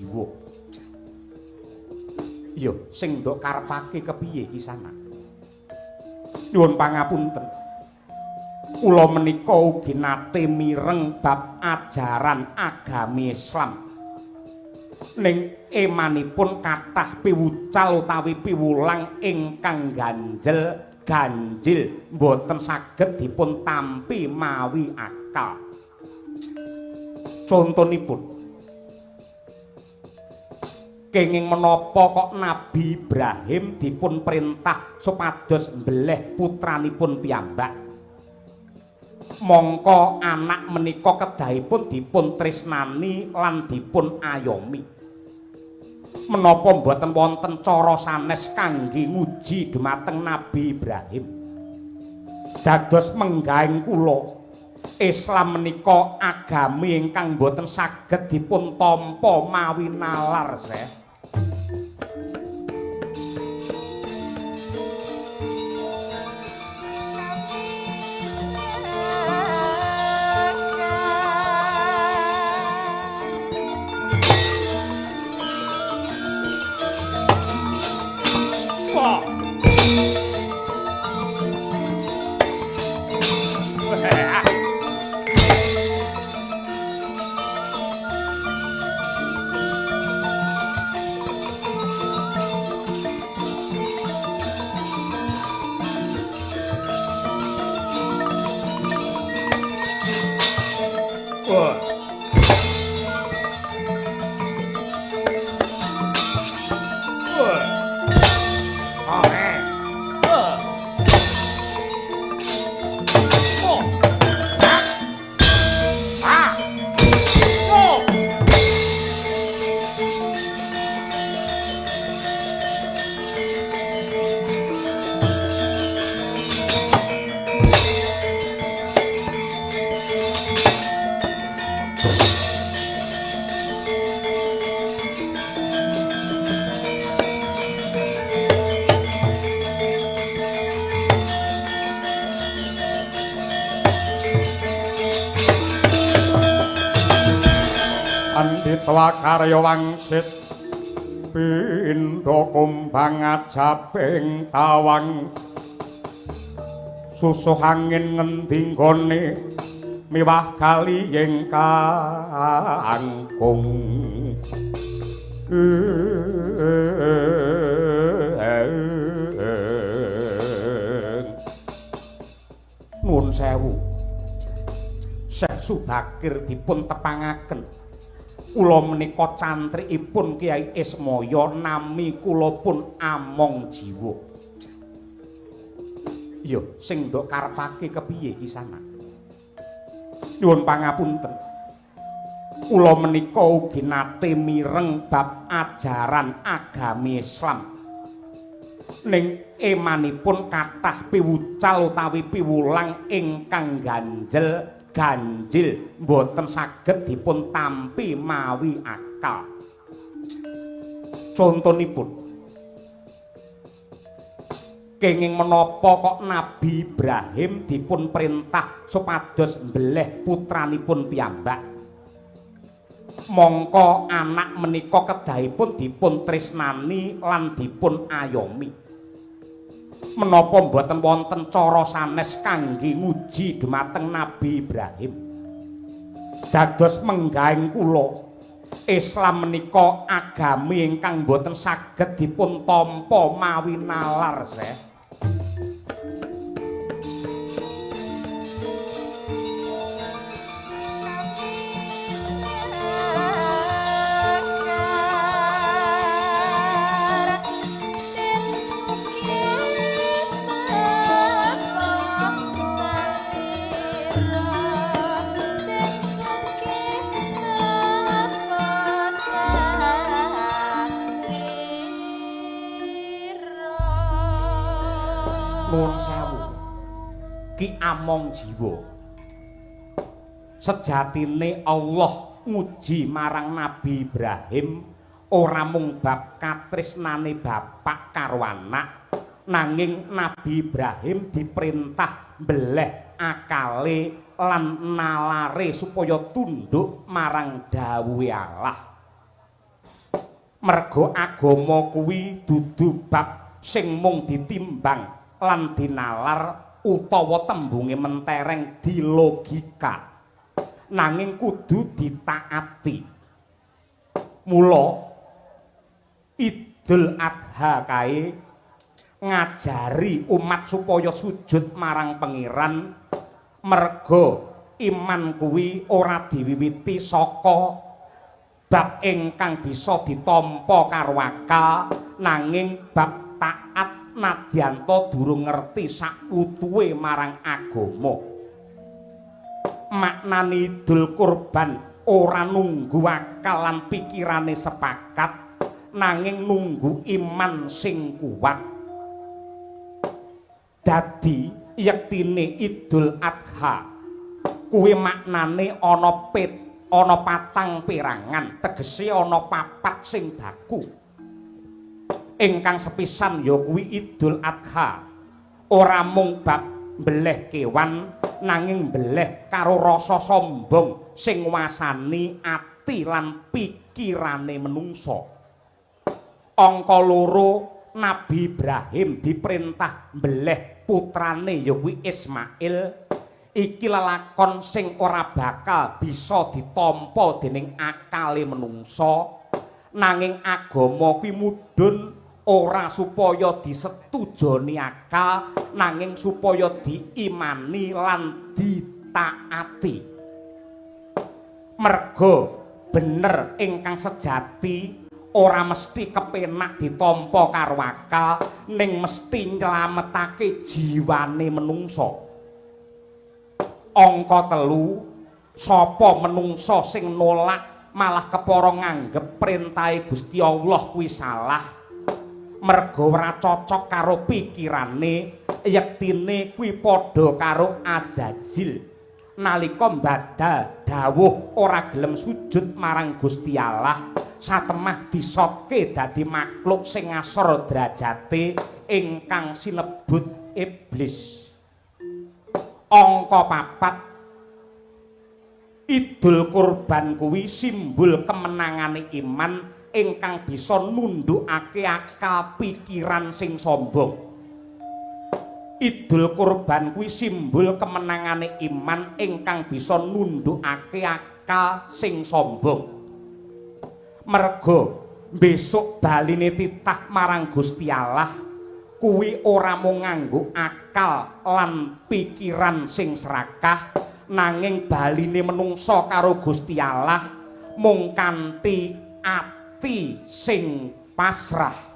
Jiwa. Iya, sing ndok karepake kepiye Kisanak? Nyuwun pangapunten. Kula menika ugi nate mireng bab ajaran agami Islam. Ning emanipun kathah piwucal utawi piwulang ingkang ganjel ganjil mboten saged dipun tampi mawi akal. Contonipun, kenging menapa kok Nabi Ibrahim dipun perintah supados mbeleh putranipun piyambak? Mongko anak menika kedahipun dipun tresnani lan dipun ayomi. Menapa mboten wonten cara sanes kangge nguji dumateng Nabi Ibrahim? Dados menggaing kula, Islam menika agami ingkang mboten saged dipun tampa mawi nalar, Syekh. Karya wangsit pindha kumbang ajabing tawang susuh angin ngendi nggone miwah kaliying kangkung. Nuwun sewu, Syekh Subakir dipun tepangaken. Kula menika cantrikipun Kyai Ismaya, nami kula pun Among Jiwa. Iya, sing ndok karepake kepiye Kisanak? Nyuwun pangapunten. Kula menika ugi nate mireng bab ajaran agami Islam. Ning emanipun kathah piwucal utawi piwulang ingkang ganjel ganjil mboten saged dipun tampi mawi akal. Contonipun, kenging menapa kok Nabi Ibrahim dipun perintah supados mbeleh putranipun piyambak? Mongko anak menika kedahipun dipun tresnani lan dipun ayomi. Menapa mboten wonten cara sanes kangge nguji dumateng Nabi Ibrahim? Dados menggaing kula, Islam menika agami ingkang mboten saged dipun tampa mawi nalar, Syekh. Nuwun sewu, Ki Among Jiwa. Sejatine Allah nguji marang Nabi Ibrahim ora mung bab katresnane bapak karo anak, nanging Nabi Ibrahim diperintah mbeleh akale lan nalare supaya tunduk marang dawuhe Allah. Merga agama kuwi dudu bab sing mung ditimbang lan dinalar utawa tembunge mentereng dilogika, nanging kudu ditaati. Mula Idul Adha kae ngajari umat supaya sujud marang Pengiran, merga iman kuwi ora diwiwiti saka bab ingkang bisa ditampa karo akal, nanging bab taat nadyanta durung ngerti sakwutuhe marang agama. Maknane Idul Kurban ora nunggu akal lan pikirane sepakat, nanging nunggu iman sing kuat. Dadi yektine Idul Adha kuwi maknane ana pit, ana patang perangan, tegese ana papat sing baku. Ingkang sepisan ya kuwi Idul Adha ora mung bab mbeleh kewan, nanging mbeleh karo rasa sombong sing nguasani ati lan pikirane menungsa. Angka loro, Nabi Ibrahim diperintah mbeleh putrane ya kuwi Ismail. Iki lelakon sing ora bakal bisa ditampa dening akale menungsa, nanging agama kuwi mudhun ora supaya disetujoni akal, nanging supaya diimani lan ditaati. Merga bener ingkang sejati ora mesti kepenak ditampa karo akal, ning mesti nylametake jiwane menungsa. Angka telu, sapa menungsa sing nolak malah kepara nganggep perintahe Gusti Allah kuwi salah, merga ora cocok karo pikirane, yektine kuwi padha karo Azazil nalika mbadal dawuh ora gelem sujud marang Gusti Allah, satemah disotke dadi makhluk sing ngasor derajate ingkang sinebut iblis. Angka papat, Idul Kurban kuwi simbol kemenangane iman ingkang bisa nundukake akal pikiran sing sombong. Idul Kurban kuwi simbol kemenangane iman ingkang bisa nundukake akal sing sombong. Merga besok baline titah marang Gusti Allah kuwi ora mung nganggo akal lan pikiran sing serakah, nanging baline menungsa karo Gusti Allah mung kanthi ati sing pasrah.